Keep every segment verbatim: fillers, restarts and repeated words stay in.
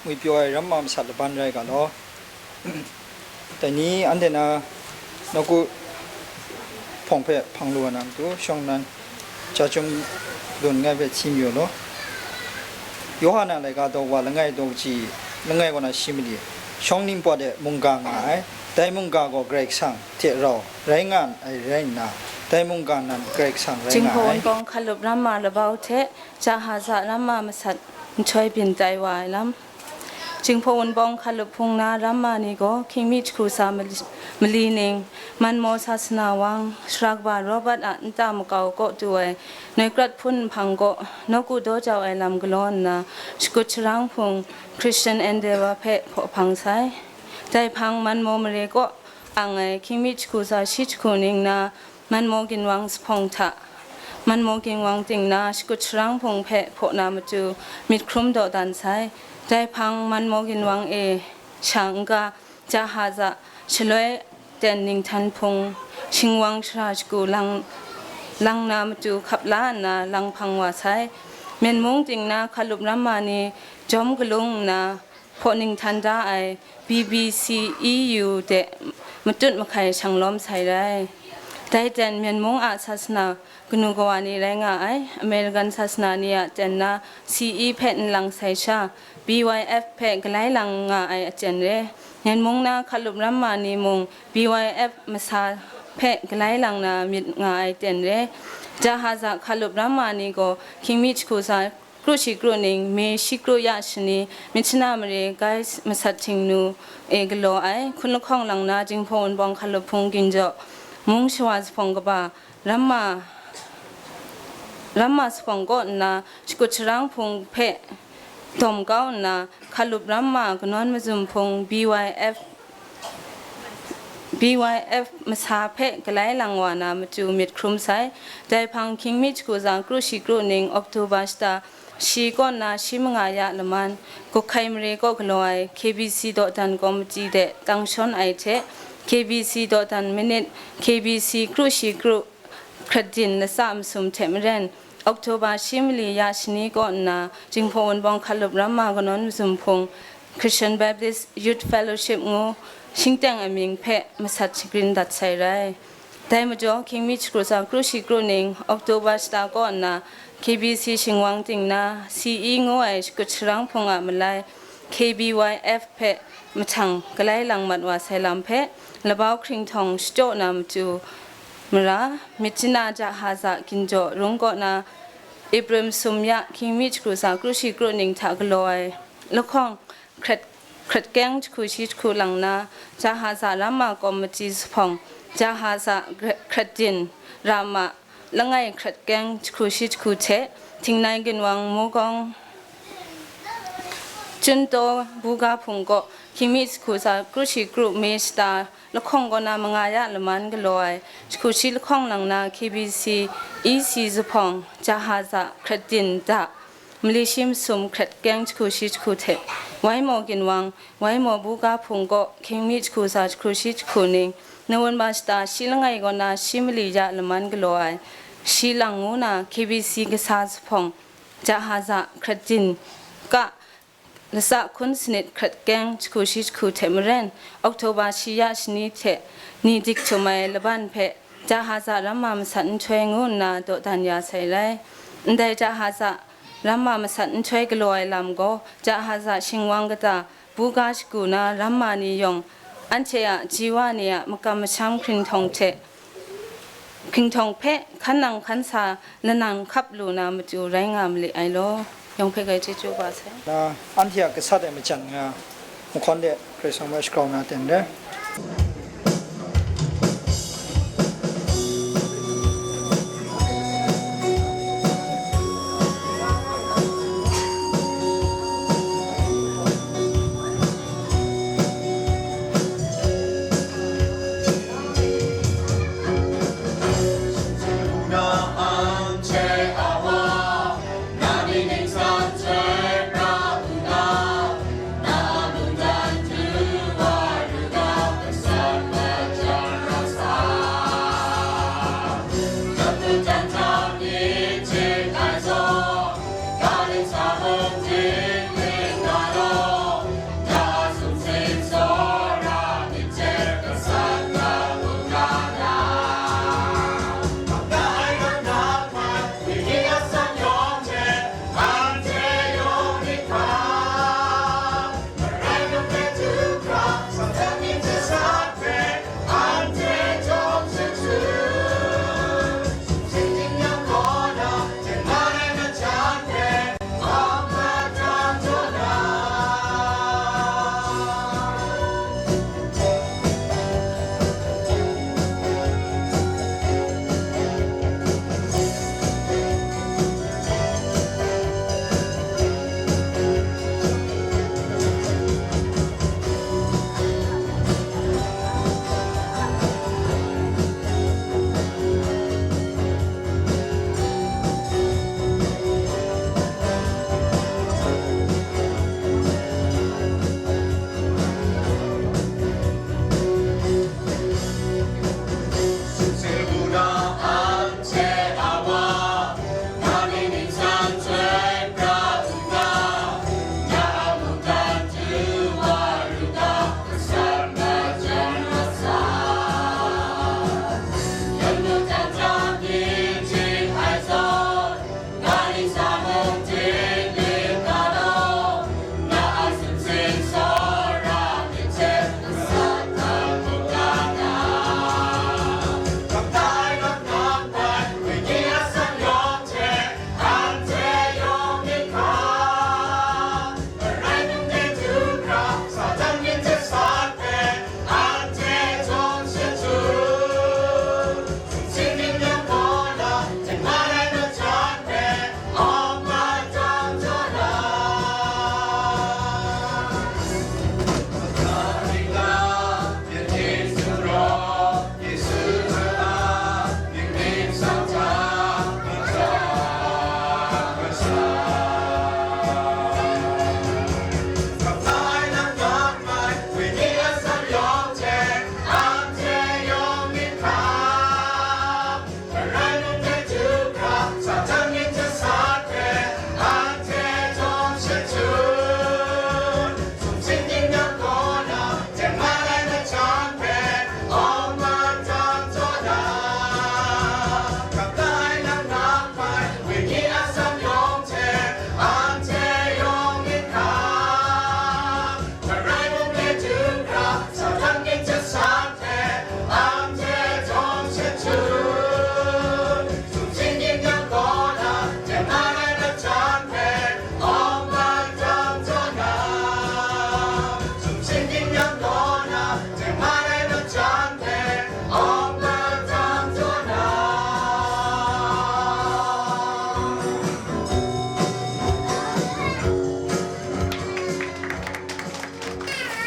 ngwi pyaw ai ramma masat laban rai ga law. Dai ni anhte na nawku hpawng hpe hpang lu wa na matu, shawng nnan chyahchyum dun nngai hpe hti mayu law. Yawhan a laika daw wa langai daw kaji langai kaw na shi mali, shawng ningpawt e mungga nga ai. Dai mungga gaw Karai Kasang hte rau rai nga ai rai nna, dai mungga nan Karai Kasang rai nga Jinghpaw ai. Wunpawng Hkalup Ramma Labau hte Jahaza Ramma Masat Nhtoi Byin Tai Wa Ai Lam. Jinghpaw Wunpawng Hkalup Hpung na ramma ni gaw hkying mi jahku sa mali, mali ning, Manmaw Sasana Wang, Sara Kaba Robert a nta makau kaw tu ai noi krat hpun nhpang kaw nawku daw jau ai lam galaw nna, shakut sharang hpung Christian Endeavour hpe hpaw hpang sai. Dai hpang Manmaw mare kaw ang ai hkying mi jahku sa shi jahku ning na, Manmaw ginwang jahpawng hta, Manmaw ginwang ting na shakut sharang hpung hpe hpaw na matu myit hkrum dawdan sai. Dai hpang Manmaw ginwang e sha n-ga, Jahaza, shaloi ten ninghtan hpung, shingwang shara shagu lang, lang na matu hkap la nna lang hpang wa sai. Myen mung ting na hkalup ramma ni jawm galung nna, hpaw ninghtan da ai B B C E U de matut mahkai shang lawm sai rai. Dai ten Myen mung a sasana kanu kawa ni rai nga ai, American sasana ni a ten na C E hpe nlang sai sha, B Y F hpe galai lang nga ai aten re. Myen mung na hkalup ramma ni mung B Y F masa hpe galai lang na myit nga ai ten re. Jahaza hkalup ramma ni gaw hkying mi jahku sa kru shi kru ning, me shi kru ya shani, myit shana mare gai masat htingnu e galaw ai, hkun lahkawng lang na Jinghpaw Wunpawng Hkalup Hpung ginjaw, mung shawa zuphpawng kaba, ramma, ramma zuphpawng kaw nna, shakut sharang hpung hpe dawm kau nna, hkalup ramma kanawn mazum hpung B Y F B Y F masa hpe galai lang wa na matu myit hkrum sai. Dai hpang hkying mi jahku za kru shi kru ning October shata shi kaw nna shi manga ya laman, Gukhai mare kaw galaw ai K B C dawdan komiti de tang shawn ai hte, K B C dawdan manit, K B C kru shi kru hkrat din latsa masum hte maren, October shi mali ya shani kaw nna, Jinghpaw Wunpawng Hkalup Ramma Kanawn Mazum Hpung, Christian Baptist Youth Fellowship ngu shingteng amying hpe masat shagrin dat sai rai. Dai majaw, hkying mi jahku sa kru shi kru ning, October shata kaw nna, K B C shingwang ting na, C E ngu ai shakut sharang hpung a malai, K B Y F hpe mahtang galai lang mat wa sai lam hpe, labau hkringhtawng shachyaw na matu mara, myit chana Jahaza ginjaw rung kaw na, April masum ya hkying mi jahku sa kru shi kru ning hta galaw ai lahkawng hkret, hkret keng jahku shi jahku lang na, Jahaza Ramma Komiti Zuphpawng, Jahaza Hkret Din, Rama, langai hkret keng jahku shi jahku hte, Htingnai Ginwang Mugawng Chuntaw Buga Hpung kaw, hkying mi jahku sa kru shi kru me shata lahkawng kaw na manga ya laman galaw ai, jahku shi lahkawng lang na K B C E C Zuphpawng, Jahaza Hkret Din da, mali shi masum hkret keng jahku shi jahku hte, Waimaw Ginwang, Waimaw Buga Hpung kaw, hkying mi jahku sa jahku shi jahku ning, November shata shi langai kaw na shi mali ya laman galaw ai, shi lang ngu na K B C kasa zuphpawng, Jahaza Hkret Din, ka, latsa hkun sanit hkret keng jahku shi jahku hte maren, October shi ya shani hte ni dik htum ai laban hpe, Jahaza Ramma Masat Nhtoi ngu nna dawdan ya sai rai. Ndai Jahaza Ramma Masat Nhtoi galaw ai lam gaw, Jahaza shingwang kata, buga shagu na ramma ni yawng, anhte a ji wa ni a makam masham hkringhtawng hte, hkringhtawng hpe hkan nang hkan sa lanang hkap lu na matu rai nga mali ai law, yawng hpe gai chyeju ba sai. Na, anhte a gasat ai majan nga, mahkawn de Karai Kasang hpe shagrau na ten re.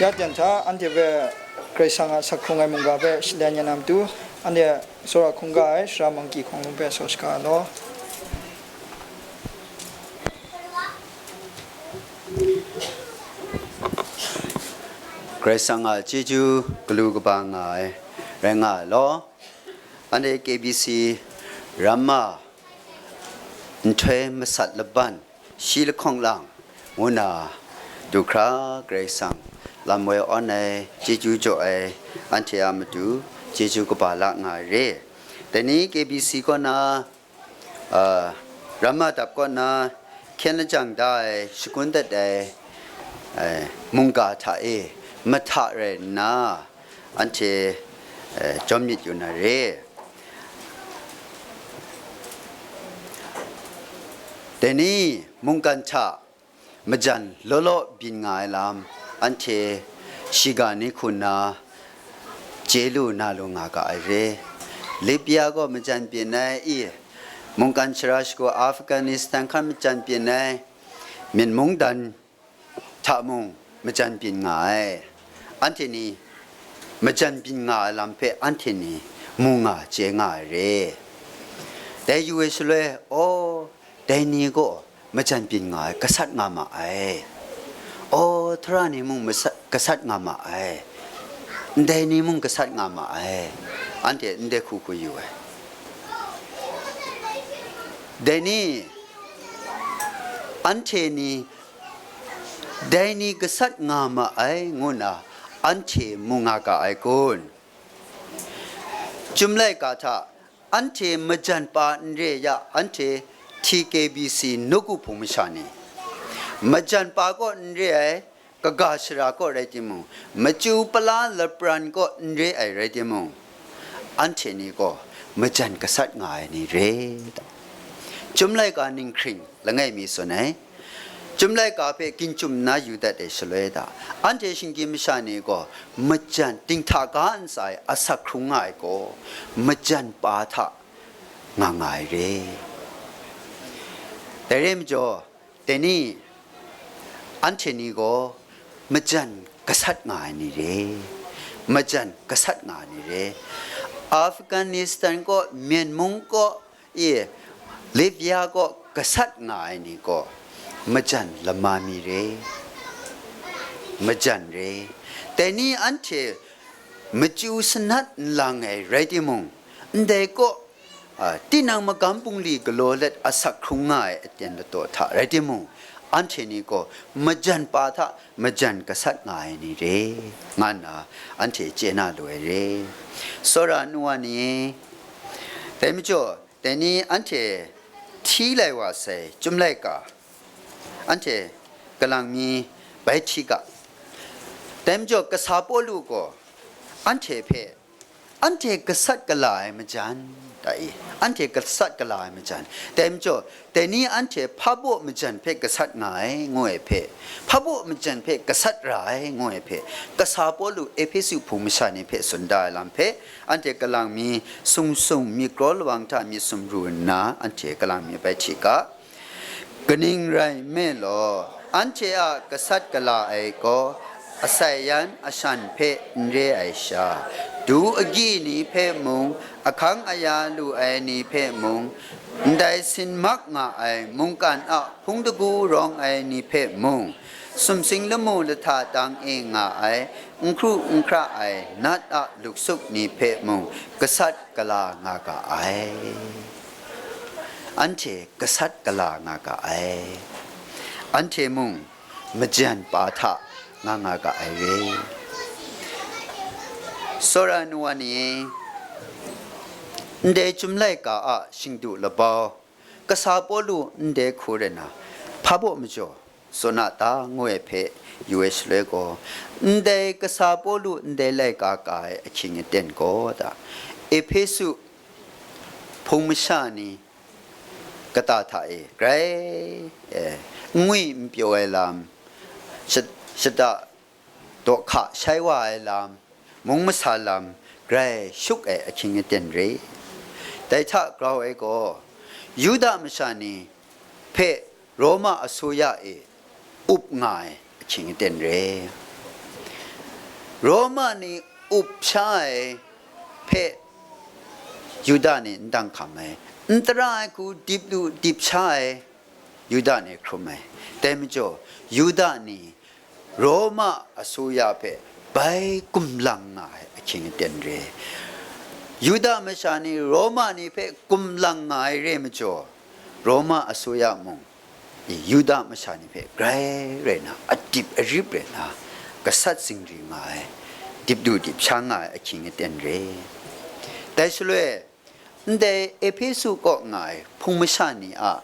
Ya jan hta, anhte hpe Karai Kasang a asak hkrung ai mungga hpe shalyan ya na matu, anhte tsawra hkungga ai Sara Mangki Hkawng Lung hpe saw shaga ai law. Karai Kasang a chyeju galu kaba nga ai rai nga ai law, anhte K B C ramma nhtoi masat laban shi lahkawng lang ngu na du hkra Karai Kasang lam woi awn ai, chyeju jaw ai anhte a matu chyeju kaba la nga ai re. Dai ni K B C kaw na, a, ramma dap kaw na hkyen lajang da ai, shakun dat ai, ai, mungga hta e mahta rai nna, anhte, e, jawm myit yu na re. Dai ni mungkan hta majan law law byin nga ai lam, anhte shiga ni hku nna chye lu na lu nga ga ai re. Libya gaw majan byin ai i, mungkan shara shagu Afghanistan hkan majan byin ai, myen mungdan hta mung majan byin nga ai. Anhte ni majan byin nga ai lam hpe anhte ni mu nga chye nga ai re. Dai yu ai shaloi, aw, dai ni gaw majan byin nga ai, gasat nga ma ai. Aw, tara ni mung masat, gasat nga ma ai, ndai ni mung gasat nga ma ai, anhte ndai hku hku yu ai. Dai ni, anhte ni, dai ni gasat nga ma ai ngu na anhte mu nga ga ai kun? Chyum laika hta anhte majan pa n re ya, anhte T K B C nawku hpung masha ni, majan pa kaw n re ai, kaga shara kaw rai timung, machyu pala lapran kaw n re ai rai timung, anhte ni gaw majan gasat nga ai ni re ta? Chyum laika ninghkring langai mi tsun ai. Chyum laika hpe ginchyum nna yu dat ai shaloi hta, anhte shinggyim masha ni gaw majan dinghta ga ntsa e asak hkrung nga ai gaw, majan pa hta nga nga ai re. Dai re majaw, dai ni, anhte ni gaw majan gasat nga ai ni re, majan gasat nga ai ni re. Afghanistan kaw, myen mung kaw, e, Libya kaw gasat nga ai ni gaw majan lama mi re, majan re. Dai ni anhte machyu sanat n lang ai rai timung, ndai kaw, a, tinang magam bungli galaw let asak hkrung nga ai aten ladaw hta rai timung, anhte ni gaw majan pa hta majan gasat nga ai ni re, nga nna anhte chye na lu ai re. Tsawra nu wa ni, dai majaw, dai ni anhte hti lai wa sai Chyum laika, anhte kalang mi bai hti ga. Dai majaw, kasa Pawlu gaw anhte hpe, anhte gasat gala ai majan, ta i, anhte gasat gala ai majan. Dai majaw, dai ni anhte hpa baw majan hpe gasat nga ai, ngu ai hpe, hpa baw majan hpe gasat ra ai, ngu ai hpe, kasa Pawlu Ehpesu hpung masha ni hpe tsun da ai lam hpe, anhte kalang mi sung sung myit kraw lawang hta myit sumru nna, anhte kalang mi bai hti ga. Kaning rai nme law, anhte a gasat gala ai gaw, asai yan ashan hpe n re ai sha, du agyi ni hpe mung, ahkang aya lu ai ni hpe mung, ndai sin mak nga ai mungkan a hpung dagu rawng ai ni hpe mung, sumsing lamu lahta tang e nga ai, n hkru n hkra ai nat a luksuk ni hpe mung, gasat gala nga ga ai. Anhte gasat gala nga ga ai. Anhte mung majan pa hta nga nga ga ai re. Tsawra nu wa ni, ndai Chyum laika a shingdu labau, kasa Pawlu ndai hku rai na, hpa baw majaw tsun a ta, ngu ai hpe yu ai shaloi gaw, ndai kasa Pawlu ndai laika ka ai ahkying aten gaw ta, Ehpesu hpung masha ni kata hta e grai, e, n ngwi n pyaw ai lam, sha-, shada daw hka shai wa ai lam, mung masa lam grai shuk ai ahkying aten re. Dai hta grau ai gaw, Yuda masha ni hpe Roma asuya e up nga ai ahkying aten re. Roma ni up sha ai hpe Yuda ni n dang hkam ai, n tara ai hku dip lu dip sha ai Yuda ni hkrum ai. Dai majaw, Yuda ni Roma asuya hpe bai gumlang nga ai ahkying aten re. Yuda masha ni Roma ni hpe gumlang nga ai re majaw, Roma asuya mung, Yuda masha ni hpe grai rai na, adip arip rai na, gasat zingri nga ai, dip lu dip sha nga ai ahkying aten re. Dai shaloi, ndai Ehpesu kaw nga ai hpung masha ni a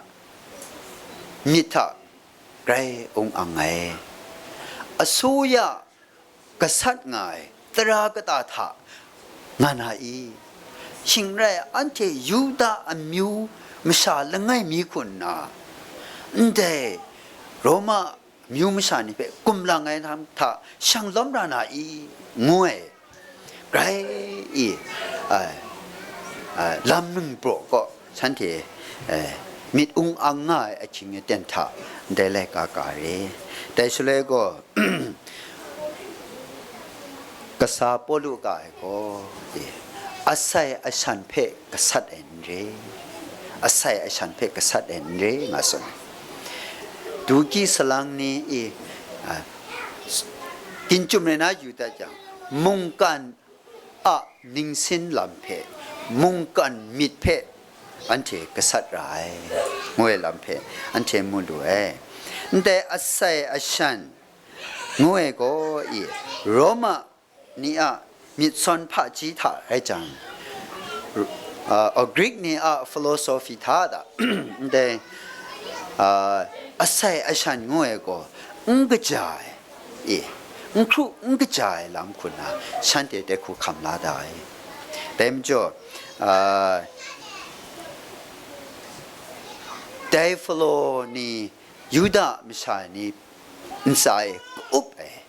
myit hta grai ung ang ai. Asuya gasat nga ai tara kata hta nga na i? Shing rai, anhte Yuda amyu masha langai mi hku nna, ndai Roma amyu masha ni hpe gumlang ai lam hta shang lawm ra na i? Ngu ai. Grai i, ai, ai, lam ningpraw kaw shanhte, eh, myit ung ang nga ai ahkying aten hta ndai laika ka re. Dai shaloi gaw, kasa Pawlu ka ai gaw, e, asai ashan hpe gasat ai n re, asai ashan hpe gasat ai n re, nga tsun ai. Duki salang ni i, a, s-, ginchyum rai na yu dat jang, mungkan a ningsin lam hpe, mungkan myit hpe anhte gasat ra ai, ngu ai lam hpe anhte mu lu ai. Ndai asai ashan ngu ai gaw i, Roma ni a myit sawn hpaji hta rai jang, a, a, Greek ni a philosophy hta da, ndai, a, asai ashan ngu ai gaw n kaja ai, e, n hkru n kaja ai lam hku nna shanhte dai hku hkam la da ai. Dai majaw, a, dai Hpalaw ni Yuda masha ni ntsa e ka-up ai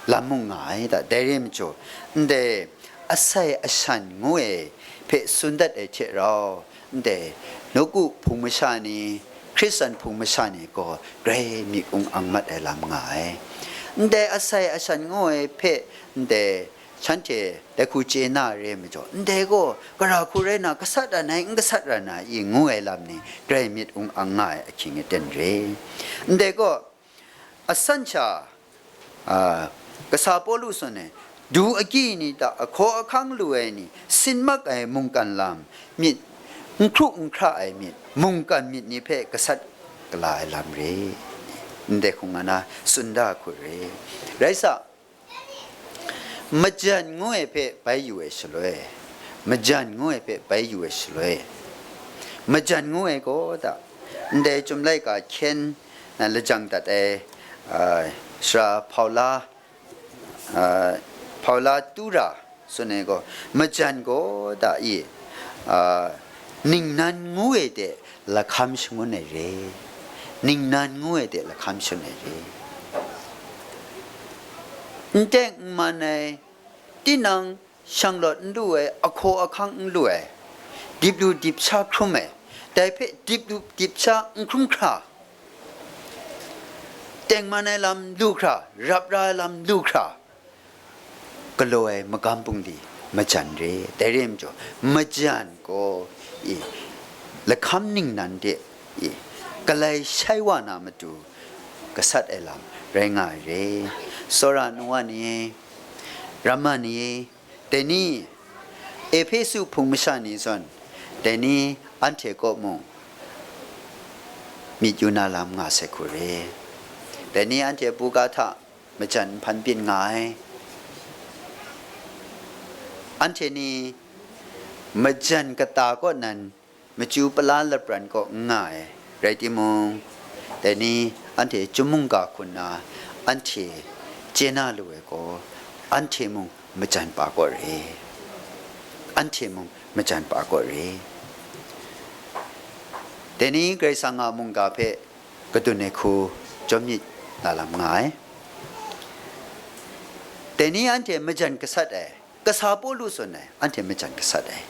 lam mung nga ai da, dai re majaw, ndai asai ashan ngu ai hpe tsun dat ai hte rau, ndai nawku hpung masha ni, Hkristan hpung masha ni gaw grai myit ung ang mat ai lam nga ai. Ndai asai ashan ngu ai hpe, ndai shanhte dai hku chye na re majaw, ndai gaw gara hku rai na, gasat ra nai, n gasat ra na i, ngu ai lam ni grai myit ung ang nga ai ahkying aten re. Ndai gaw, asan sha, a, kasa Pawlu tsun ai, du agyi ni hta ahkaw ahkang lu ai ni, sin mak ai mungkan lam, myit, n hkru n hkra ai myit, mungkan myit ni hpe gasat gala ai lam re, ndai hku nga na tsun da hku re. Rai sa, majan ngu ai hpe bai yu ai shaloi, majan ngu ai hpe bai yu ai shaloi, majan ngu ai gaw da, ndai Chyum laika hkyen, a, lajang dat ai, a, sara Paula, a, Paula Tura tsun ai gaw, majan gaw da i, a, ningnan ngu ai de lahkam shangun ai re, ningnan ngu ai de lahkam shangun ai re. N teng n man ai, tinang shang lawt n lu ai, ahkaw ahkang n lu ai, dip lu dip sha hkrum ai, dai hpe dip lu dip sha n hkrum hkra, tengman ai lam lu hkra, rap ra ai lam lu hkra, galaw ai magam bungli majan re. Dai re ai majaw, majan gaw, i, lahkam ningnan de, i, galai shai wa na matu gasat ai lam rai nga ai re. Tsawra nuwa ni, ramma ni, dai ni, Ehpesu hpung masha ni zawn, dai ni anhte kaw mung myit yu na lam nga sai hku re. Dai ni anhte buga hta majan nhpan byin nga ai. Anhte ni majan kata kaw nan machyu pala lapran kaw n nga ai rai timung, dai ni anhte chyum mungga hku nna anhte chye na lu ai gaw, anhte mung majan pa kaw re, anhte mung majan pa kaw re. Dai ni Karai Kasang a mungga hpe kadun ai hku chyawm myit na lam nga ai. Dai ni anhte majan gasat ai, kasa Pawlu tsun ai, anhte majan gasat ai.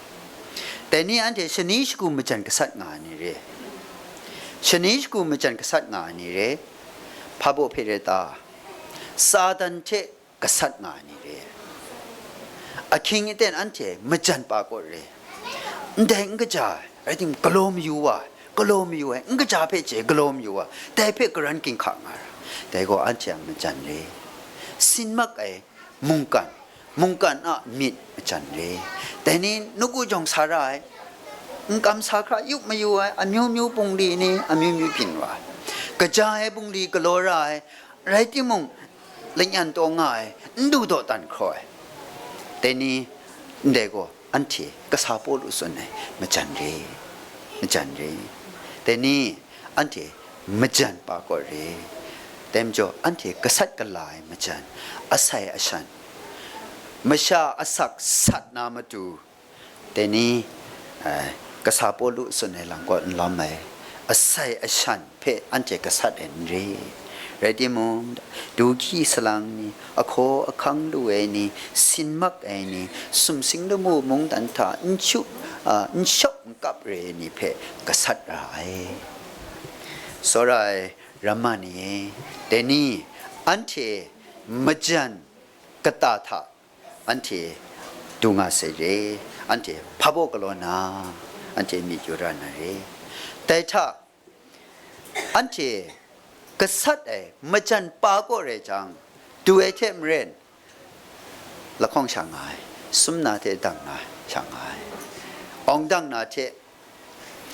Dai ni anhte shani shagu majan gasat nga ai ni re. Shani shagu majan gasat nga ai ni re. Hpa baw hpe rai ta? Satan hte gasat nga ai ni re. Ahkying aten anhte majan pa kaw re. Ndai n kaja ai, rai timung, galaw mayu wa ai, galaw mayu ai, n kaja hpe chye galaw mayu wa ai, dai hpe karan ginhka nga ra. Dai gaw anhte a majan re. Sin mak ai mungkan, mungkan a myit majan re. Dai ni nawku jawng sa ra ai, n kam sa hkra yup mayu ai, amyu myu bungli ni, amyu myu byin wa ai, kaja ai bungli galaw ra ai, rai timung, lanyan taw nga ai, n du dawdan hkraw ai. Dai ni, ndai gaw, anhte kasa Pawlu tsun ai majan re, majan re. Dai ni, anhte majan pa kaw re. Dai majaw, anhte gasat gala ai majan, asai ashan, masha asak sat na matu, dai ni, eh, kasa Pawlu tsun ai lam kaw n lawm ai, asai ashan hpe anhte gasat ai n re. Rai timung, du hkyi salang ni, ahkaw ahkang lu ai ni, sin mak ai ni, sumsing lamu mungdan hta n chu, a, n shawk n kap re ai ni hpe gasat ra ai. Tsawra ai ramma ni e, dai ni, anhte majan kata hta anhte du nga sai re, anhte hpa baw galaw na, anhte myit yu ra na re. Dai hta, anhte gasat ai majan pa kaw rai jang, du ai hte maren, lahkawng sha nga ai, sum na hte dang na sha nga ai, awng dang na hte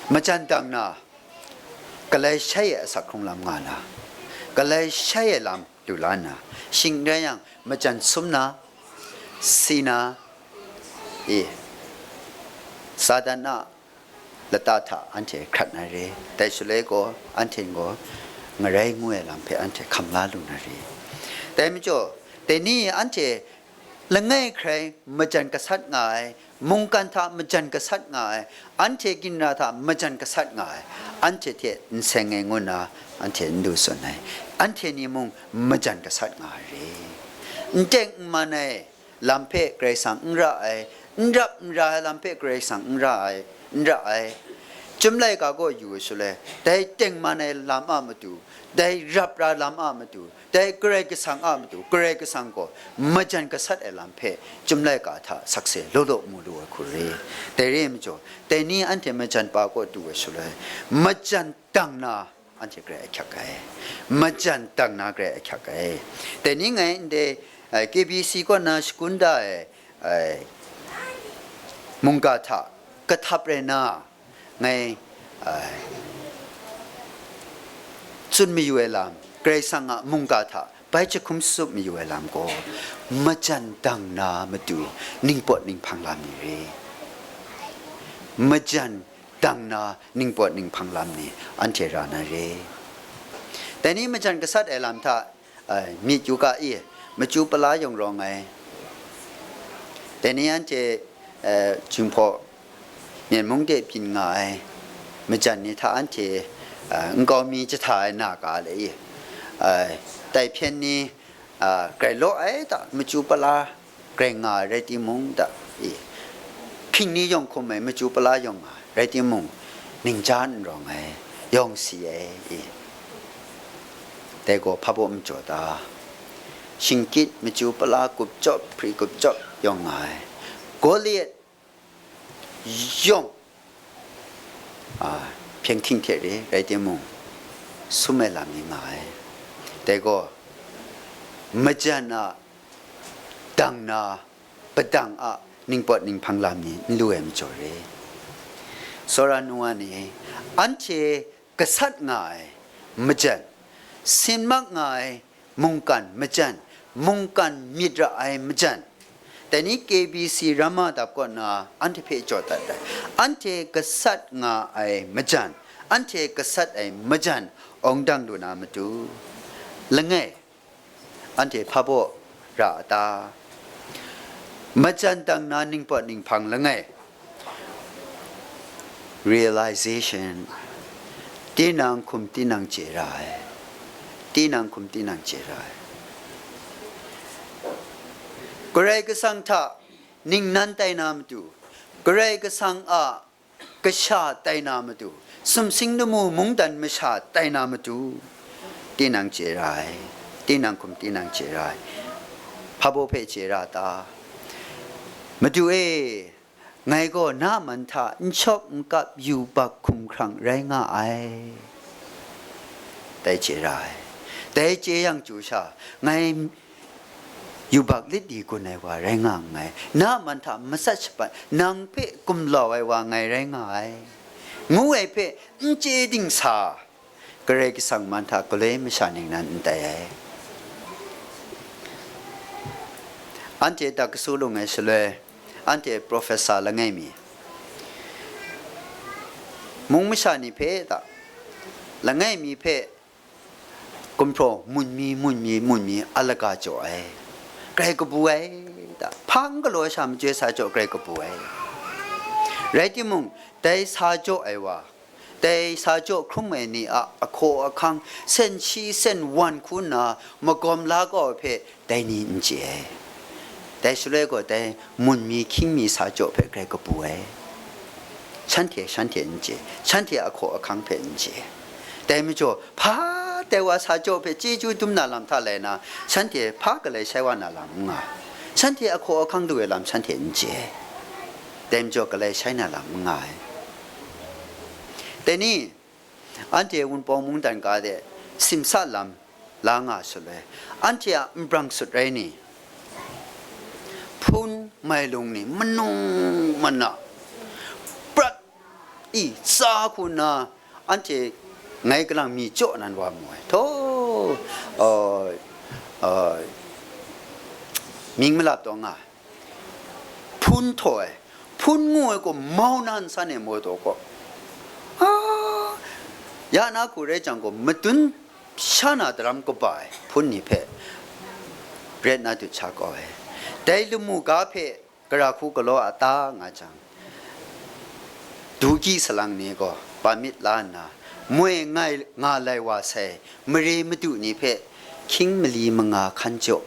majan dang na, galai shai ai asak hkrung lam nga na, galai shai ai lam lu la nna, shing n rai yang, majan sum na, si na, e, Satan a lata hta anhte hkrat na re, dai shaloi gaw anhte gaw ngarai ngu ai lam hpe anhte hkam la lu na re. Dai majaw, dai ni anhte langai hkrai majan gasat nga ai, mungkan hta majan gasat nga ai, anhte ginra hta majan gasat nga ai, anhte hte n seng ai ngu nna anhte n du tsun ai, anhte ni mung majan gasat nga ai re. N teng n man ai lam hpe Karai Kasang n ra ai, n rap n ra ai lam hpe Karai Kasang n ra ai, n ra ai. Chyum laika kaw yu ai shaloi, dai teng man ai lam a matu, dai rap ra lam a matu, dai Karai Kasang a matu, Karai Kasang gaw majan gasat ai lam hpe Chyum laika hta sakse law law mu lu ai hku re. Dai re ai majaw, dai ni anhte majan pa kaw du ai shaloi, majan dang na anhte grai ahkyak ai, majan dang na grai ahkyak ai. Dai ni ngai ndai, eh, K B C kaw na shakun da ai, eh, mungga hta kahtap rai na, ngai, ai, tsun mayu ai lam, Karai Kasang a mungga hta bai jahkum tsup mayu ai lam gaw, majan dang na matu ningpawt ninghpang lam ni re. Majan dang na ningpawt ninghpang lam ni anhte ra na re. Dai ni majan gasat ai lam hta, ai, myit yu ga i, machyu pala yawng rawng ai. Dai ni anhte, eh, Jinghpaw Myen mung de byin nga ai majan ni hta anhte, eh, nkau mi jahta ai na ga le i, eh, tai hpyen ni, eh, grai law ai ta, machyu pala grai nga ai rai timung ta i, hping ni yawng hkum ai machyu pala yawng nga ai rai timung, ningja n rawng ai, yawng si ai i, dai gaw hpa baw n jaw ta? Shingkyit machyu pala gup jawp hpri gup jawp yawng nga ai, Goliat yawng, a, hpyeng hting hte re rai timung, sum ai lam ni nga ai. Dai gaw, majan a dang na, padang a ningpawt ninghpang lam ni n lu ai majaw re. Tsawra nwa ni, anhte gasat nga ai majan, sin mak nga ai mungkan majan, mungkan myit ra ai majan, dai ni K B C Ramma dap kaw na anhte hpe jaw dat ai, anhte gasat nga ai majan, anhte gasat ai majan awng dang lu na matu, langai, anhte hpa baw ra a ta? Majan dang na ningpawt ninghpang langai, realization, tinang hkum tinang chye ra ai, tinang hkum tinang chye ra ai. Karai Kasang hta ningnan tai na matu, Karai Kasang a kasha tai na matu, sumsing lamu mungdan masha tai na matu, tinang chye ra ai, tinang hkum tinang chye ra ai. Hpa baw hpe chye ra ta? Madu e, ngai gaw na man hta n shawk n kap yubak hkumhkrang rai nga ai. Dai chye ra ai. Dai chye yang chyu sha, ngai yubak lit di gun ai wa rai nga nngai. Na man hta matsat shapat, nang hpe gumlau ai wa ngai rai nga ai, ngu ai hpe n chye dingsa, Karai Kasang man hta galoi masha ning nan n tai ai. Anhte dak kasu lung ai shaloi, anhte professor langai mi, mung masha ni hpe ta, langai mi hpe gumhpraw mun mi, mun mi, mun mi, alaga jaw ai, grai kabu ai ta, hpang galaw sha majoi sa jaw grai kabu ai. Rai timung, dai sa jaw ai wa, dai sa jaw hkrum ai ni a ahkaw ahkang, sen shi sen wan hku nna magawm la kau ai hpe dai ni n chye ai. Dai shaloi gaw dai mun mi hkying mi sa jaw hpe grai kabu ai. Shanhte, shanhte n chye, shanhte ahkaw ahkang hpe n chye. Dai majaw, hpa dai wa sa jaw hpe chyeju dum na lam hta lai na, shanhte hpa galai shai wa na lam n nga ai. Shanhte ahkaw ahkang lu ai lam shanhte n chye. Dai majaw, galai shai na lam n nga ai. Dai ni, anhte Wunpawng mungdan ga de simsa lam la nga shaloi, anhte a nbrang sut rai ni, hpun mailung ni, manu mana, prat i tsa hku nna, anhte ngai kalang mi jaw nan wa mu ai. Htaw, uh, uh, mying malap taw nga ai. Hpun htaw ai, hpun ngu ai gaw mau na nsan e maw taw gaw, a, ya na hku rai jang gaw, madun sha na daram kaba ai hpun ni hpe ret na dut sha kau ai. Dai lamu ga hpe gara hku galaw a ta nga jang, Dugi salang ni gaw ba myit la nna, moi ngai nga lai wa sai mare madu ni hpe hkying mali manga hkan jaw,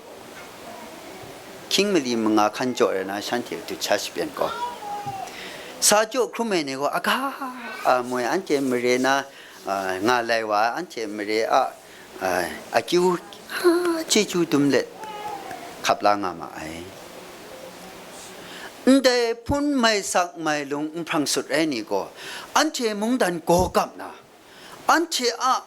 hkying mali manga hkan jaw rai na, shanhte dut sha shapyan gaw, sa jaw hkrum ai ni gaw, aga, a, moi anhte mare na, a, nga lai wa, anhte mare a, a, akyu, a, chyeju dum let hkap la nga ma ai. Ndai hpun mai sak mai lung nhprang sut ai ni gaw, anhte mungdan gaw gap na, anhte a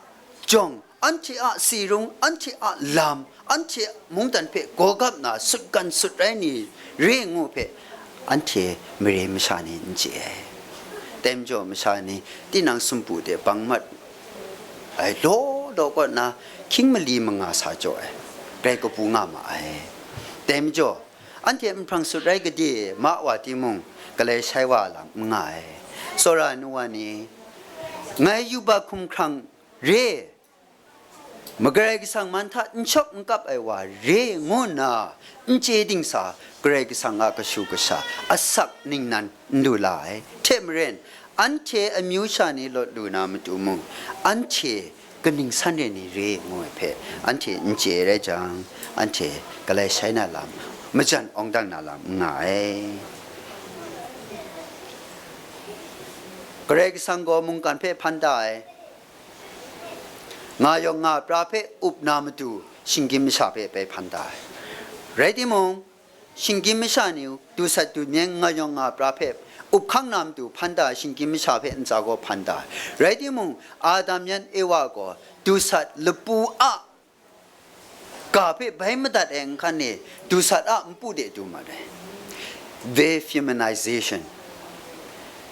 jawng, anhte a si rung, anhte a lam, anhte mungdan hpe gaw gap na sutgan sut rai ni re ngu hpe, anhte mare masha ni n chye ai. Dai majaw masha ni tinang sumpu de bang mat ai law law kaw nna, hkying mali manga sa jaw ai, grai kabu nga ma ai. Dai majaw, anhte nhprang sut rai gade ma wa timung, galai shai wa lam n nga ai. Tsawra ai nu wa ni, ngai yubak hkumhkrang re, Makarai Kasang man hta n shawk n kap ai wa re ngu nna n chye dingsa, Karai Kasang a kashu kasha asak ningnan n lu la ai. Hte maren, anhte amyu sha ni lawt lu na matu mung, anhte kaning san re ni re ngu ai hpe anhte n chye rai jang, anhte galai shai na lam, majan awng dang na lam n nga ai. Karai Kasang gaw mungkan hpe hpan da ai, nga yawng nga pra hpe up na matu shinggyim masha hpe bai hpan da ai. Rai timung, shinggyim masha ni dusat dumyeng nga yawng nga pra hpe up hkang na matu hpan da ai shinggyim masha hpe ntsa gaw hpan da ai. Rai timung, Adam yan Ewa gaw dusat lapu a ga hpe bai madat ai nhkan e dusat a npu de du mat ai. Dehumanization.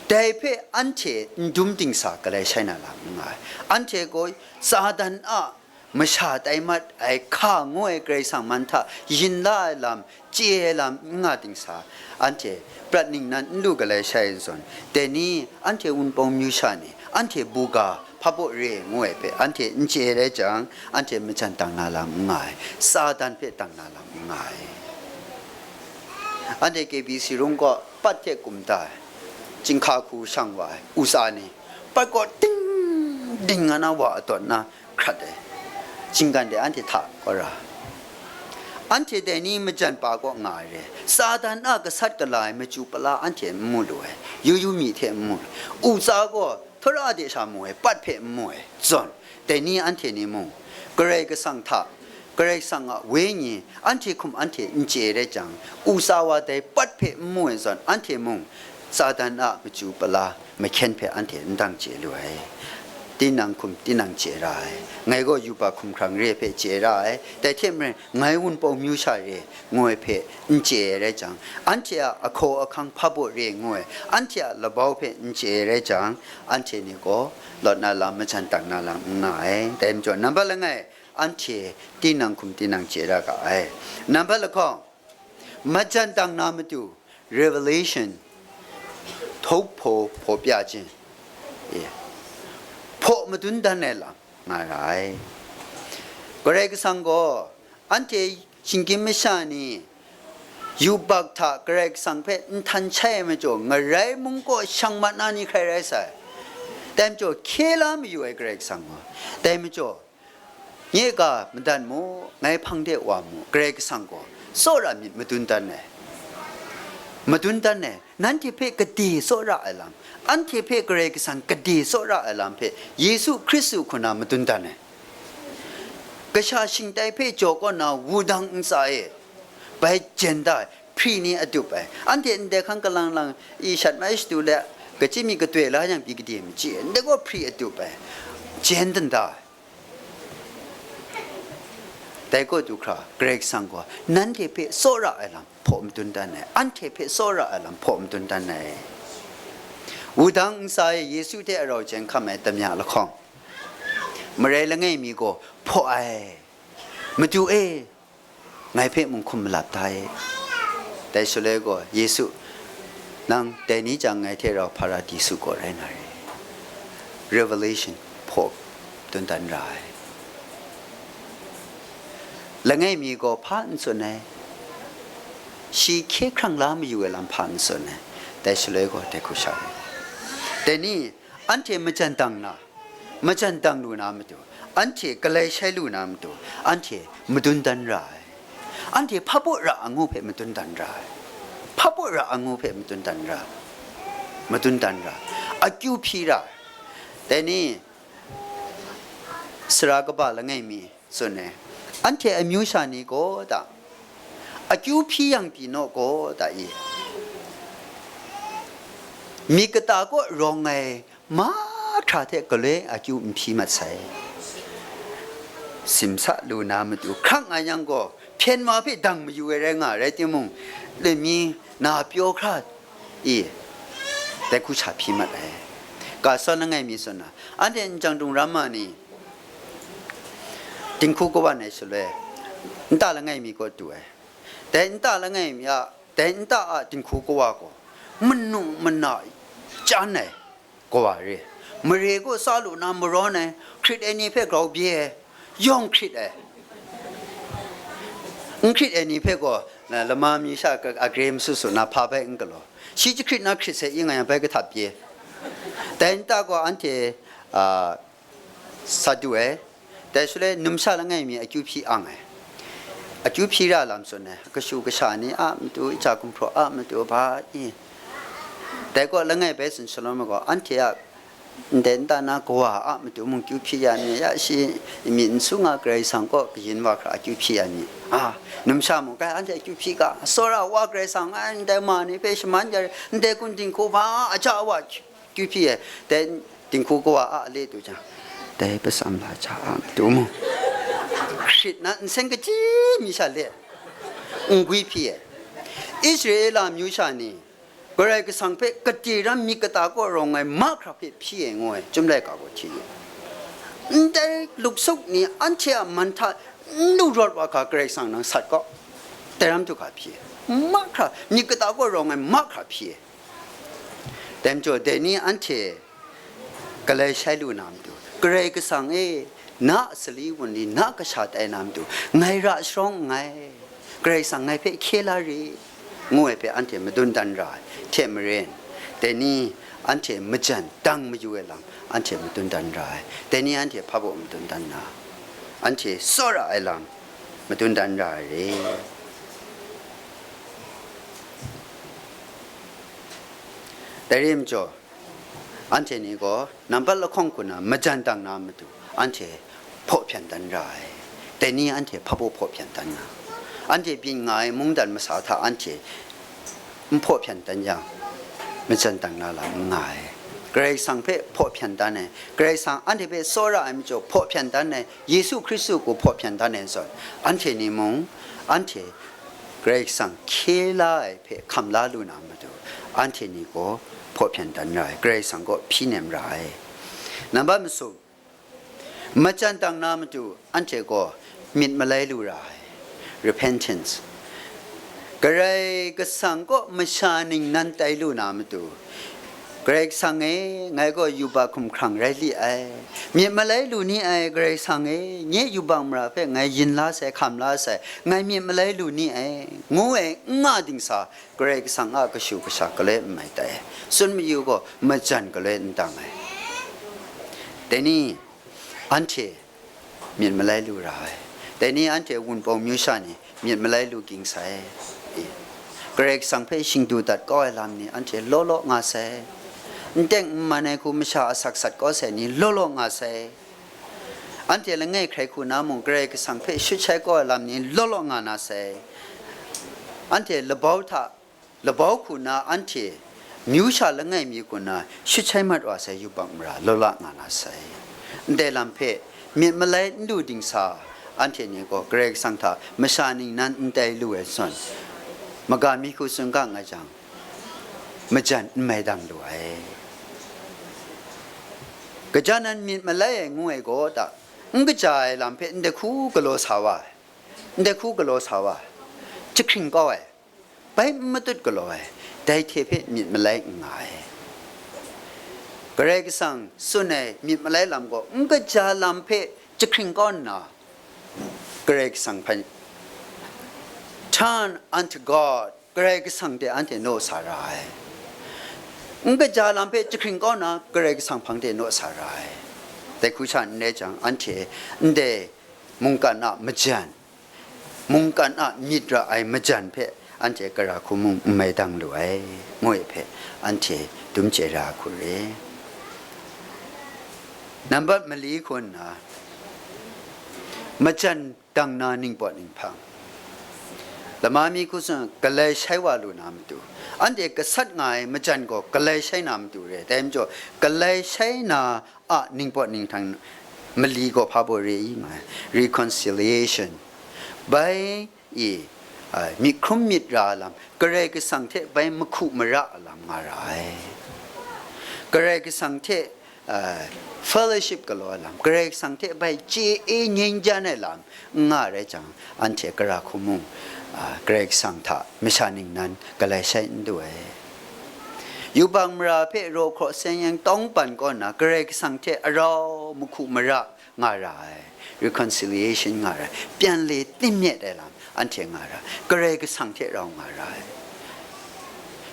Dai hpe anhte n dum dingsa galai shai na lam n nga ai. Anhte gaw Satan a masha tai mat ai hka ngu ai Karai Kasang man hta yin la ai lam, chye ai lam n nga dingsa, anhte prat ningnan n lu galai shai ai zawn, dai ni anhte Wunpawng myu sha ni, anhte buga hpabaw re ngu ai hpe anhte n chye rai jang, anhte majan dang na lam n nga ai, Satan hpe dang na lam n nga ai. Anhte K B C rung kaw pat hte kum da ai, chyinghka hku shang wa ai, u tsa ni, pat kaw ting ding nga na wa adawt na hkrat ai, shinggan de anhte hta kaw ra. Anhte dai ni majan pa kaw nga ai re, Satan a gasat gala ai machyu pala anhte n mu lu ai, yu yu mi hte n mu lu ai, u tsa gaw htawra de sha mu ai, pat hpe n mu ai, zawn, dai ni anhte ni mung, Karai Kasang hta Karai Kasang a Wenyi anhte hkum anhte n chye rai jang, u tsa wa dai pat hpe n mu ai zawn, anhte mung Satan a machyu pala mahkyen hpe anhte n dang chye lu ai. Tinang hkum tinang chye ra ai, ngai gaw yubak hkumhkrang re hpe chye ra ai, dai hte maren ngai Wunpawng myu sha re, ngu ai hpe n chye ai rai jang, anhte a ahkaw ahkang hpa baw re ngu ai, anhte a labau hpe n chye ai rai jang, anhte ni gaw lawt na lam, majan dang na lam n nga ai. Dai majaw, nambat langai, anhte tinang hkum tinang chye ra ga ai. Nambat lahkawng, majan dang na matu, revelation, 突破, 破表 hpaw madun dan ai lam nga ra ai. Karai Kasang gaw anhte shinggyim masha ni yubak hta Karai Kasang hpe n htan shai ai majaw, ngarai mung kaw shang mat na ni hkrai rai sai. Dai majaw, hkye la mayu ai Karai Kasang gaw, dai majaw, nye ga madan mu, ngai hpang de wa mu, Karai Kasang gaw tsawra myit madun dan ai. Madun dan ai, nanhte hpe gade tsawra ai lam, anhte hpe Karai Kasang gade tsawra ai lam hpe Yesu Hkristu hku na madun dan ai. Kasha shingtai hpe jaw kaw na wudang ntsa e bai jen da ai, hpri ni a dup ai, anhte ndai hkang kalang lang i shat mai shatu le, kachyi mi katoi la yang pyi gade machyi ai, ndai gaw hpri a dup ai, jen dan da ai. Dai kaw du hkra, Karai Kasang gaw nanhte hpe tsawra ai lam hpaw madun dan ai, anhte hpe tsawra ai lam hpaw madun dan ai. Wudang ntsa e Yesu hte arau jen hkam ai damya lahkawng, marai langai mi gaw hpaw ai, Madu e, ngai hpe mung hkum malap da e. Dai shaloi gaw, Yesu, nang dai ni jang ngai hte rau Hparadisu kaw rai na re. Revelation hpaw dun dan ra ai. Langai mi gaw hpa n tsun ai, shi hkye hkrang la mayu ai lam hpa n tsun ai. Dai shaloi gaw, dai hku sha ai. Dai ni, anhte majan dang na, majan dang lu na matu, anhte galai shai lu na matu, anhte madun dan ra ai. Anhte hpa baw ra a ngu hpe madun dan ra ai. Hpa baw ra a ngu hpe madun dan ra, madun dan ra, akyu hpyi ra. Dai ni, sara kaba langai mi tsun ai, anhte amyu sha ni gaw da, akyu hpyi yang pyi naw gaw da i? Myit kata kaw rawng ai mahkra hte galoi akyu n hpyi mat sai. Simsa lu na matu hkrang nga yang gaw, hpyen wa hpe dang mayu ai rai nga rai timung, lami na pyaw hkra i, dai hku sha hpyi mat ai. Ga sawn langai mi tsun na, anhte n jang dung ram ma ni, dinghku kawan ai shaloi, nta langai mi kaw du ai. Dai nta langai mi a, dai nta a dinghku kawa gaw, manu mana chyan ai kawa re. Mare kaw sa lu na marawn ai, hkrit ai ni hpe grau bye ai, yawng hkrit ai. N hkrit ai ni hpe gaw, na, lama mi sha ka-, agre masu su na hpa bai n galaw. Shi jahkrit na hkrit sai i nga yang bai kahtap pye. Dai nta gaw anhte, a, sa du ai. Dai shaloi numsha langai mi akyu hpyi ang ai. Akyu hpyi ra lam tsun ai. Kashu kasha ni a matu, ja gumhpraw a matu, hpa i. Dai gaw langai bai tsun shalawm ai gaw, anhte a ndai nta na kawa a matu mung kyu hpyi ya mi, ya shi myit n su nga Karai Kasang kaw kayin wa hkra akyu hpyi ya mi. A, numsha mung kai anhte akyu hpyi ga, tsawra wa Karai Kasang, ai, ndai ma ni hpe shaman ya re, ndai kun dinghku hpa a ja wa kyu hpyi ai, dai dinghku kawa a le du jang, dai pasam la ja a matu mung, hkrit na nsen kachyi mi sha le, n gwi hpyi ai. Israela amyu sha ni, Karai Kasang hpe gade ram myit kata kaw rawng ai mahkra hpe hpyi ai ngu ai, Chyum laika gaw hti yu. Ndai luksuk ni anhte a man hta n lu rawt wa hkra Karai Kasang nang sat gaw, dai ram du hkra hpyi ai. Mahkra, myit kata kaw rawng ai mahkra hpyi ai. Dai majaw, dai ni anhte galai shai lu na matu, Karai Kasang e, na a sali wunli, na kasha tai na matu, ngai ra sharawng nngai, Karai Kasang ngai hpe hkye la rit, ngu ai hpe anhte madun dan ra ai hte maren, dai ni anhte majan dang mayu ai lam anhte madun dan ra ai, dai ni anhte hpa baw madun dan na, anhte tsawra ai lam madun dan ra ai re. Dai re majaw, anhte ni gaw nambat lahkawng hku na majan dang na matu, anhte hpaw hpyan dan ra ai. Dai ni anhte hpa baw hpaw hpyan dan nga, anhte byin nga ai mungdan masa hta anhte n hpaw hpyan dan yang, majan dang na lam n nga ai. Karai Kasang hpe hpaw hpyan dan ai, Karai Kasang anhte hpe tsawra ai majaw hpaw hpyan dan ai, Yesu Hkristu gaw hpaw hpyan dan ai zawn, anhte ni mung, anhte Karai Kasang hkye la ai hpe hkam la lu na matu, anhte ni gaw hpaw hpyan dan ra ai, Karai Kasang kaw hpyi nem ra ai. Nambat masum, majan dang na matu, anhte gaw myit malai lu ra ai, repentance. Karai Kasang kaw masha ningnan tai lu na matu, Karai Kasang e, ngai gaw yubak hkumhkrang rai li ai, myit malai lu ni ai, Karai Kasang e, nye yubak mara hpe ngai yin la sai, hkam la sai, ngai myit malai lu ni ai, ngu ai n nga dingsa, Karai Kasang a kashu kasha galoi n mai tai, tsun mayu gaw majan galoi n dang ai. Dai ni, anhte myit malai lu ra ai. Dai ni anhte wunpawng myu sha ni myit malai lu ging sai. Karai Kasang hpe shingdu dat kau ai lam ni anhte law law nga sai. N teng n man ai hku masha asak sat kau sai ni law law nga sai. Anhte langai hkrai hku na mung Karai Kasang hpe shut shai kau ai lam ni law law nga na sai. Anhte labau hta, labau hku na anhte myu sha langai mi hku na shut shai mat wa sai yubak mara law la nga na sai. Ndai lam hpe myit malai n lu dingsa, anhte ni gaw Karai Kasang hta masha ningnan n tai lu ai zawn, maga mi hku tsun ga nga jang, majan n mai dang lu ai. Kaja nan myit malai ai ngu ai gaw ta, n kaja ai lam hpe ndai hku galaw sa wa ai, ndai hku galaw sa wa ai, jahkring kau ai, bai n matut galaw ai, dai hte hpe myit malai n nga ai. Karai Kasang tsun ai myit malai lam gaw n kaja lam hpe jahkring kau nna, Karai Kasang hpe, "Turn unto God," Karai Kasang hte anhte naw sa ra ai. N kaja lam hpe jahkring kau nna, Karai Kasang hpang de naw sa ra ai. Dai hku sha n rai jang, anhte ndai mungkan a majan, mungkan a myit ra ai majan hpe anhte gara hku mung n mai dang lu ai, ngu ai hpe anhte dum chye ra hku re. Nambat mali hku nna, majan dang na ningpawt ninghpang, lama mi hku tsun, galai shai wa lu na matu, anhte gasat nga ai majan gaw galai shai na matu re. Dai majaw, galai shai na a ningpawt ninghpang mali gaw hpa baw re i nga ai, reconciliation. Bai i, a, myit hkrum myit ra lam, Karai Kasang hte bai mahku mara a lam nga ra ai. Karai Kasang hte, a, fellowship galaw ai lam, Karai Kasang hte bai chye e ngyen jan ai lam n nga rai jang, anhte gara hku mung, a, Karai Kasang hta masha ningnan galai shai n du ai. Yubak mara hpe raw hkraw seng yang tawng pan kaw nna, Karai Kasang hte arau mahku mara nga ra ai, reconciliation nga ra ai, pyan le tim myet ai lam anhte nga ra ai, Karai Kasang hte rau nga ra ai.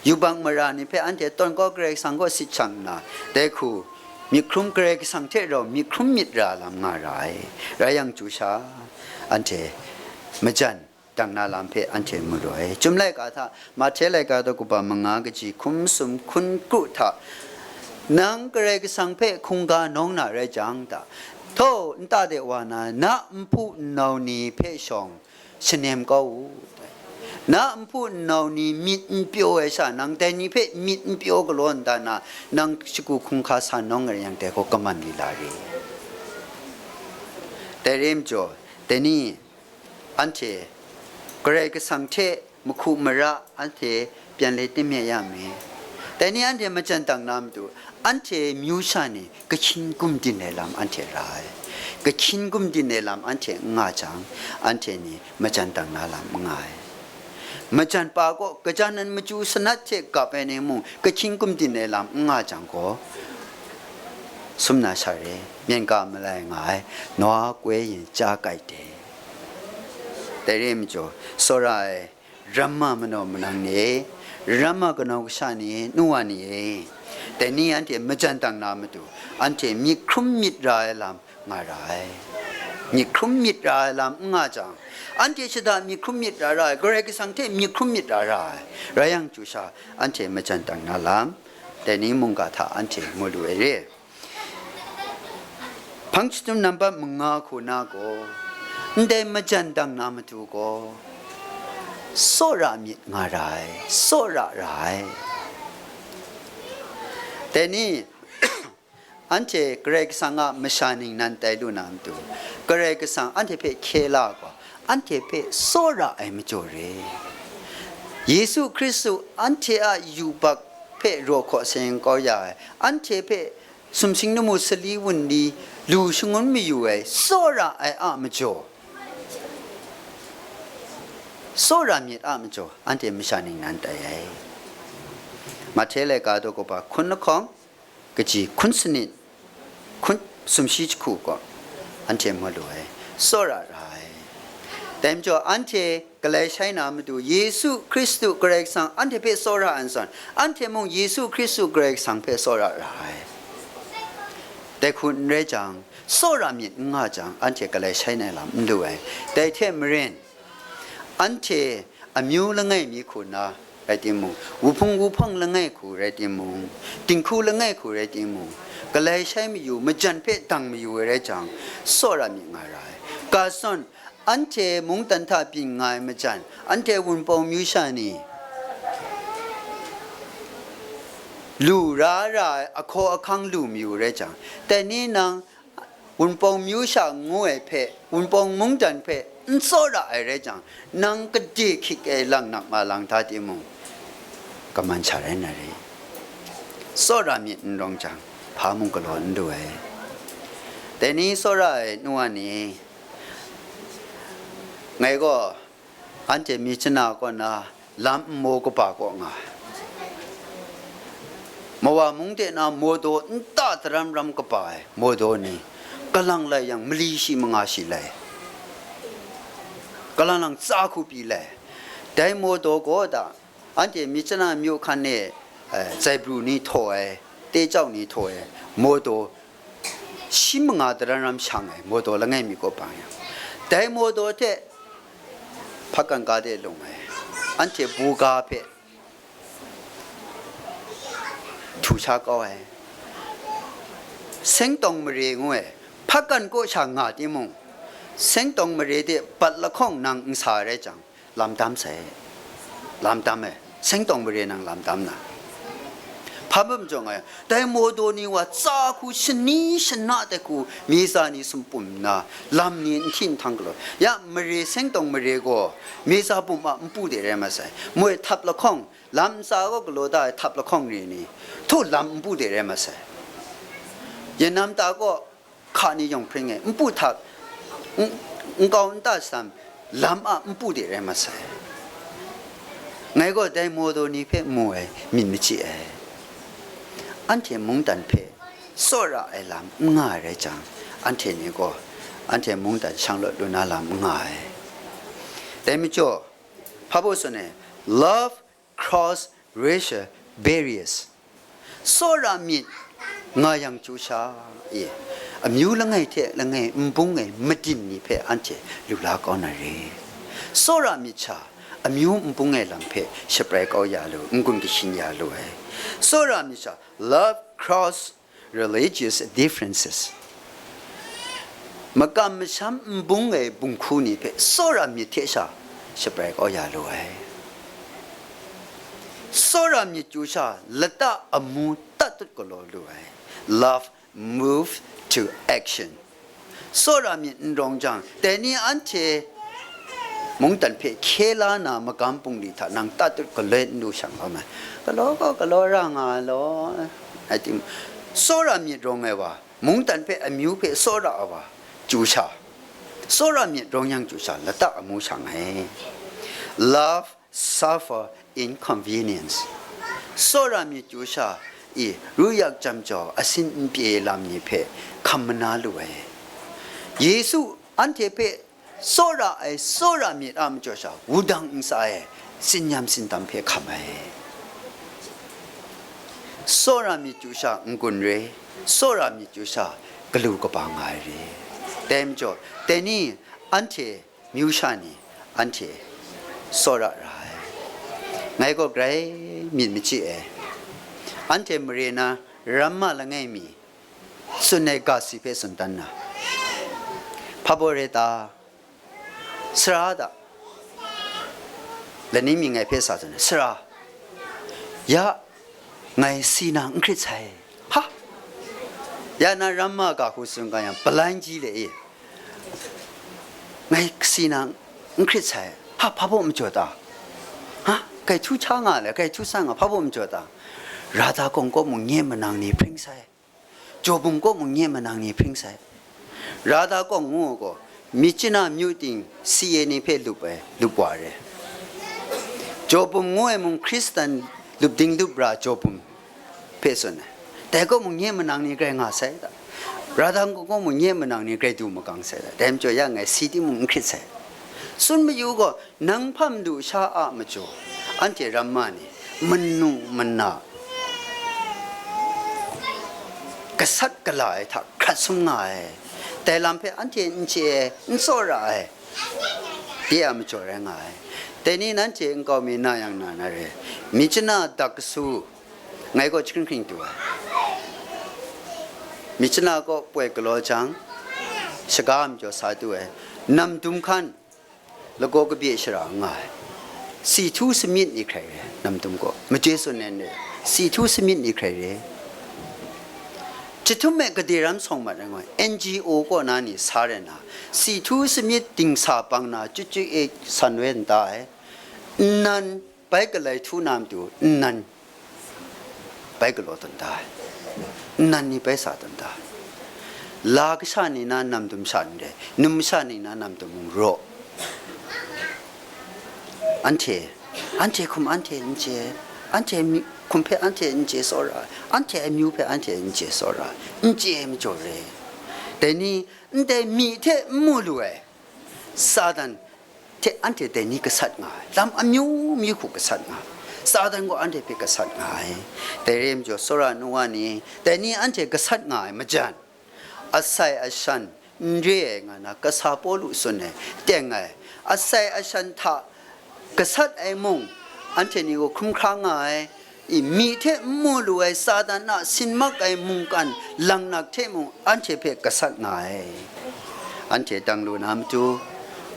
Yubak mara ni hpe anhte tawn kau Karai Kasang kaw sit shang nna, dai hku myit hkrum Karai Kasang hte rau myit hkrum myit ra lam nga ra ai. Rai yang chyu sha, anhte majan dang na lam hpe anhte mu lu ai. Chyum laika hta, Mahte laika daw kaba manga kaji hkum sum hkun kru hta, nang Karai Kasang hpe hkungga nawng na rai jang ta, htaw nta de wa na, na nhpu nnau ni hpe shawng shanem kau u. Na nhpu nnau ni myit n pyaw ai sha, nang dai ni hpe myit n pyaw galaw nta na, nang shagu hkungga sa nawng ai yang, dai gaw kaman lila re. Dai re majaw, dai ni, anhte Karai Kasang hte mahku mara anhte pyan le tim myet ya me. Dai ni anhte majan dang na matu, anhte myu sha ni kahkyin gumdin ai lam anhte ra ai. Kahkyin gumdin ai lam anhte n nga jang, anhte ni majan dang na lam n nga ai. Majan pa gaw gaja nan machyu sanat hte gap ai ni mung, kahkyin gumdin ai lam n nga jang gaw, sum na sha re, myen ga malai nga ai, naw a koi yin chya kai de. Dai re majaw, tsawra ai ramma manau manang ni e, ramma kanau kasha ni e, nu wa ni e, dai ni anhte majan dang na matu, anhte myit hkrum myit ra ai lam nga ra ai. Myit hkrum myit ra ai lam n nga jang, anhte shada myit hkrum myit ra ra ai, Karai Kasang hte myit hkrum myit ra ra ai, rai yang chyu sha, anhte majan dang na lam, dai ni mungga hta anhte mu lu ai re. Hpang chyahtum nambat manga hku na gaw, ndai majan dang na matu gaw, tsawra myit nga ra ai, tsawra ra ai. Dai ni, anhte Karai Kasang a masha ningnan tai lu na matu, Karai Kasang anhte hpe hkye la gaw, anhte hpe tsawra ai majaw re. Yesu Hkristu anhte a yubak hpe raw hkaw sayang kau ya ai, anhte hpe sumsing lamu sali wunli lu shangun mayu ai, tsawra ai a majaw, tsawra myit a majaw, anhte masha ningnan tai ai. Mahte laika daw kaba hkun lahkawng, kaji hkun sanit, hkun sumshi jahku gaw, anhte mu lu ai, tsawra ra ai. Dai majaw, anhte galai shai na matu, Yesu Hkristu Karai Kasang anhte hpe tsawra ai nsen, anhte mung Yesu Hkristu Karai Kasang hpe tsawra ra ai. Dai hku n rai jang, tsawra myit n nga jang, anhte galai shai na ai lam n lu ai. Dai hte maren, anhte amyu langai mi hku na rai timung, wuhpung wuhpawng langai hku rai timung, dinghku langai hku rai timung, galai shai mayu, majan hpe dang mayu ai rai jang, tsawra myit nga ra ai. Ga zawn, anhte mungdan hta byin nga ai majan, anhte Wunpawng myu sha ni lu ra ra ai ahkaw ahkang lu mayu rai jang, dai ni nang Wunpawng myu sha ngu ai hpe, Wunpawng mungdan hpe n tsawra ai rai jang, nang gade hkyit ai lang nap ma lang hta timung, kaman sha rai na re. Tsawra myit n rawng jang, hpa mung galaw n lu ai. Dai ni tsawra ai nu wa ni, ngai gaw, anhte mi chana kaw na lam nmaw kaba kaw nga ai. Mawa mung de na mawdaw nta daram ram kaba ai mawdaw ni, kalang lai yang mali shi manga shi lai, kalang lang tsa hku pyi lai. Dai mawdaw gaw da, anhte mi chana myu hkan e, eh, zaibru ni htaw ai, tecau ni htaw ai mawdaw, shi manga daram ram shang ai mawdaw langai mi kaw bang yang, dai mawdaw hte hpakan ga de lung ai, anhte buga hpe htu sha kau ai, sengtawng mare ngu ai, hpakan kaw sha nga timung, sengtawng mare de bat lahkawng nang n sa rai jang, lam tam sai, lam tam ai, sengtawng mare nang lam tam na. Hpa majaw nga yang, dai mawdaw ni wa tsa hku shani shana tai hku, meza ni sumpum nna, lam ni nhti nhtang galaw. Ya mare, sengtawng mare gaw, meza bum a npu de rai masai. Moi htap lahkawng, lam ntsa gaw galaw da ai htap lahkawng re ni, htu lam npu de rai masai. Yanam ta gaw, hka ni yawng hpring e, npu htap, n-, nkau nta shadam, lam a npu de rai masai. Ngai gaw dai mawdaw ni hpe mu ai, myit machyi ai. Anhte mungdan hpe tsawra ai lam n nga ai rai jang, anhte ni gaw anhte mungdan shang lawt lu na lam n nga ai. Dai majaw, hpa baw tsun ai, love cross racial barriers. Tsawra myit nga yang chyu sha e, amyu langai hte langai nbung e madin ni hpe anhte lu la kau na re. Tsawra myit sha amyu nbung e lam hpe shabrai kau ya lu, n-gun kashin ya lu ai. Tsawra myit sha love cross religious differences. Makam masham nbung ai bunghku ni hpe tsawra myit hte sha shabrai kau ya lu ai. Tsawra myit chyu sha lata amu tat tut galaw lu ai. Love move to action. Tsawra myit n rawng jang, dai ni anhte mungdan hpe hkye la na magam bungli hta nang tat tut galoi n lu shang kau mai. Galaw gaw galaw ra nga ai law, ai tim, tsawra myit rawng ai wa, mungdan hpe amyu hpe tsawra ai wa, chyu sha, tsawra myit rawng yang chyu sha, lata amu shang ai. Love suffer inconvenience. Tsawra myit chyu sha i, ru yak jam jau asin n pye lam ni hpe hkam mana lu ai. Yesu anhte hpe tsawra ai, tsawra myit a majaw sha, wudang ntsa e, tsinyam tsindam hpe hkam ai. Tsawra myit chyu sha n-gun re, tsawra myit chyu sha galu kaba nga ai re. Dai majaw, dai ni anhte myu sha ni anhte tsawra ra ai. Ngai gaw grai myit machyi ai. Anhte mare na ramma langai mi tsun ai ga si hpe tsun dan na, hpa baw re ta? Sara da, lani mi ngai hpe sa tsun ai, sara, ya, ngai si na n hkrit sai. Ha! Ya na ramma ga hku tsun ga yang, palai n ji le e. Ngai si na n hkrit sai. Ha, hpa baw majaw ta? Ha, kai htu hta nga le, kai htu san nga, hpa baw majaw ta? Rada kawng kaw mung nye manang ni hpring sai. Jawbum kaw mung nye manang ni hpring sai. Rada kawng ngu gaw, Myitkyina myu ting si e ni hpe lup ai lup wa re. Jawbum ngu ai mung Hkristan lup ding lup ra Jawbum hpe tsun ai. Dai kaw mung nye manang ni grai nga sai da. Rada kawng kaw mung nye manang ni grai du makang sai da. Dai majaw ya ngai si timung n hkrit sai. Tsun mayu gaw, nang hpam du sha a majaw, anhte ramma ni manu mana gasat gala ai hta hkrat sum nga ai. Dai lam hpe anhte n chye ai, n tsawra ai, de a majaw rai nga ai. Dai ni nanhte nkau mi na yang na na re, Myitkyina dak kasu, ngai gaw jahkring hkring du ai. Myitkyina kaw poi galaw jang, shaga a majaw sa du ai. Namdum hkan, lagaw kabye shara nga ai. Si htu samyit ni hkrai re, namdum kaw, maje tsun ai n re, si htu samyit ni hkrai re. Chyahtum e gade ram sawng mat ai ngoi, N G O kaw na ni sa rai na, si htu samyit dingsa pang na, chyu chyu e san woi nta ai, nnan bai galai htu na matu, nnan bai galaw tawn da ai, nnan ni bai sa tawn da ai. La kasha ni na namdum sha n re, num masha ni na namdum mung raw. Anhte, anhte hkum anhte n chye, anhte mi-, hkum hpe anhte n chye tsawra ai, anhte amyu hpe anhte n chye tsawra ai, n chye ai majaw re. Dai ni, ndai myi hte n mu lu ai, Satan hte anhte dai ni gasat nga ai, lam amyu myu hku gasat nga ai, Satan gaw anhte hpe gasat nga ai. Dai re ai majaw, tsawra nu wa ni, dai ni anhte gasat nga ai majan, asai ashan n re ai nga na, kasa Pawlu tsun ai, teng ai, asai ashan hta gasat ai mung, anhte ni gaw hkrum hkra nga ai, i, myi hte n mu lu ai Satan a sin mak ai mungkan langnak hte mung anhte hpe gasat nga ai. Anhte dang lu na matu,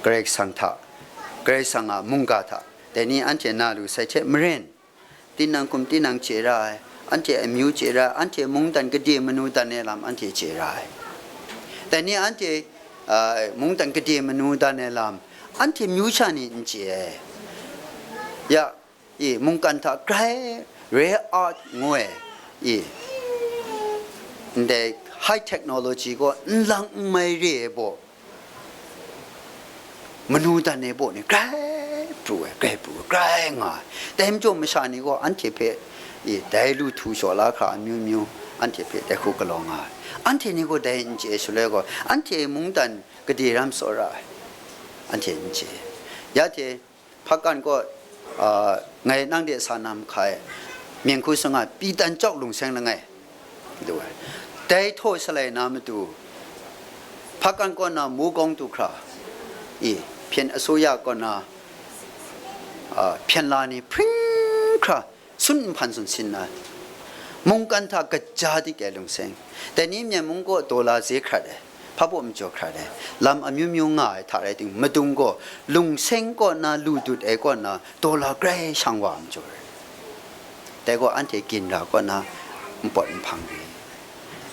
Karai Kasang hta, Karai Kasang a mungga hta, dai ni anhte na lu sai hte maren, tinang hkum tinang chye ra ai, anhte amyu chye ra ai, anhte mungdan gade manu dan ai lam anhte chye ra ai. Dai ni anhte, a, mungdan gade manu dan ai lam, anhte myu sha ni n chye ai. Ya, i, mungkan hta grai, rare earth ngu ai, i, ndai high technology gaw n lang n mai re ai baw, manu dan ai baw ni grai pru ai, grai pru ai, grai nga ai. Dai majaw masha ni gaw anhte hpe, i, dai lu htu shaw la hkra amyu myu, anhte hpe dai hku galaw nga ai. Anhte ni gaw dai n chye ai shaloi gaw, anhte mungdan gade ram tsawra ai, anhte n chye. Ya hte, Hpakan kaw, a, ngai nang de sa na mahka e, mying hku sung ai, Pitan Chyawk Lungseng Langai, lu ai. Dai htaw shalai na matu, Hpakan kaw na Mukawng du hkra, i, Hpyen asuya kaw na, a, hpyen la ni hpring hkra, sun nhpan sun sin na, mungkan hta kaja dik ai lungseng, dai ni Myen mung kaw daw la ze hkrat ai, hpa baw majaw hkrat ai, lam amyu myu nga ai hta rai ting, madung gaw lungseng kaw na lu dut ai kaw na daw la grai shang wa majaw ai. Dai gaw anhte ginra kaw na npawt nhpang re.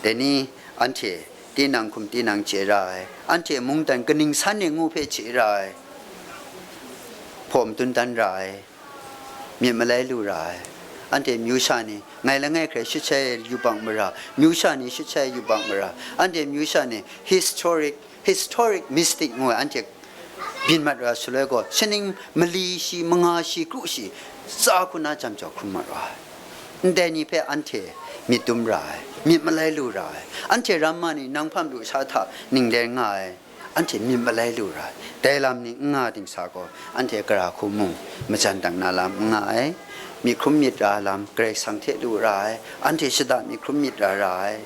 Dai ni anhte tinang hkum tinang chye ra ai, anhte mungdan kaning san e ngu hpe chye ra ai, hpaw madun dan ra ai, myit malai lu ra ai. Anhte myu sha ni, ngai langai hkrai shut shai ai yubak mara, myu sha ni shut shai ai yubak mara, anhte myu sha ni historic, historic mystic ngu ai, anhte byin mat ra shaloi gaw, shaning mali shi, manga shi, kru shi, tsa hku na jam jau hkrum mat ra ai. Ndai ni hpe anhte myit dum ra ai, myit malai lu ra ai. Anhte ramma ni nang hpam lu sha hta ninglen nga ai. Anhte myit malai lu ra ai, dai lam ni n nga dingsa gaw, anhte gara hku mung majan dang na lam n nga ai, myit hkrum myit ra lam Karai Kasang hte lu ra ai, anhte shada myit hkrum myit ra ra ai,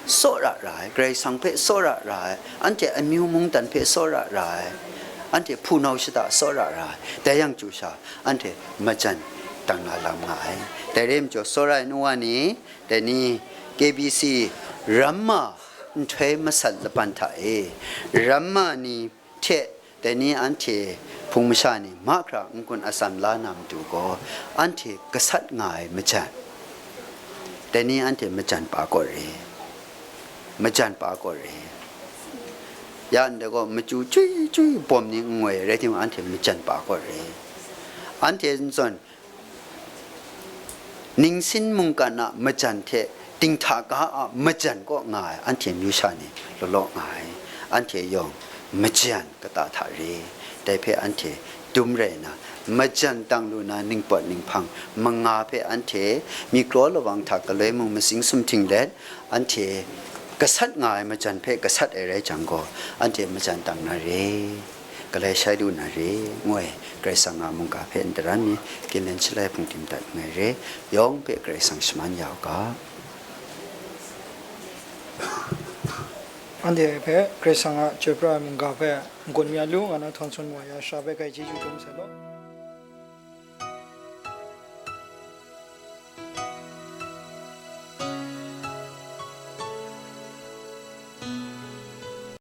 tsawra ra ai, Karai Kasang hpe tsawra ra ai, anhte amyu mungdan hpe tsawra ra ai, anhte hpunau shada tsawra ra ai, dai yang chyu sha, anhte majan dang na lam nga ai. Dai re ai majaw, tsawra ai nu wa ni, dai ni K B C ramma nhtoi masat laban hta e, ramma ni hte Dai ni anhte hpung masha ni mahkra n-gun atsam la na matu gaw, anhte gasat nga ai majan, dai ni anhte majan pa kaw re, majan pa kaw re. Ya ndai gaw, machyu chyoi chyoi bawm ni n ngoi rai timung, anhte majan pa kaw re. Anhte n zawn, ningsin mungkan a majan hte dinghta ga a majan kaw nga ai anhte amyu sha ni law law nga ai. Anhte yawng majan kata hta re. Dai hpe anhte dum rai nna, majan dang lu na ningpawt ninghpang manga hpe anhte myi kraw lawang hta galoi mung matsing sumhting let, anhte gasat nga ai majan hpe gasat ai rai jang gaw, anhte majan dang na re, galai shai lu na re, ngu ai Karai Kasang a mungga hpe n daram mi, ginlen shalai hpungdim dat nngai re, yawng hpe Karai Kasang shaman ya u ga. Anhte hpe Karai Kasang a chyoi pra ai mungga hpe n-gun mi a lu, nga na htawn tsun wa ya, sha hpe kai chyeju dum sai law.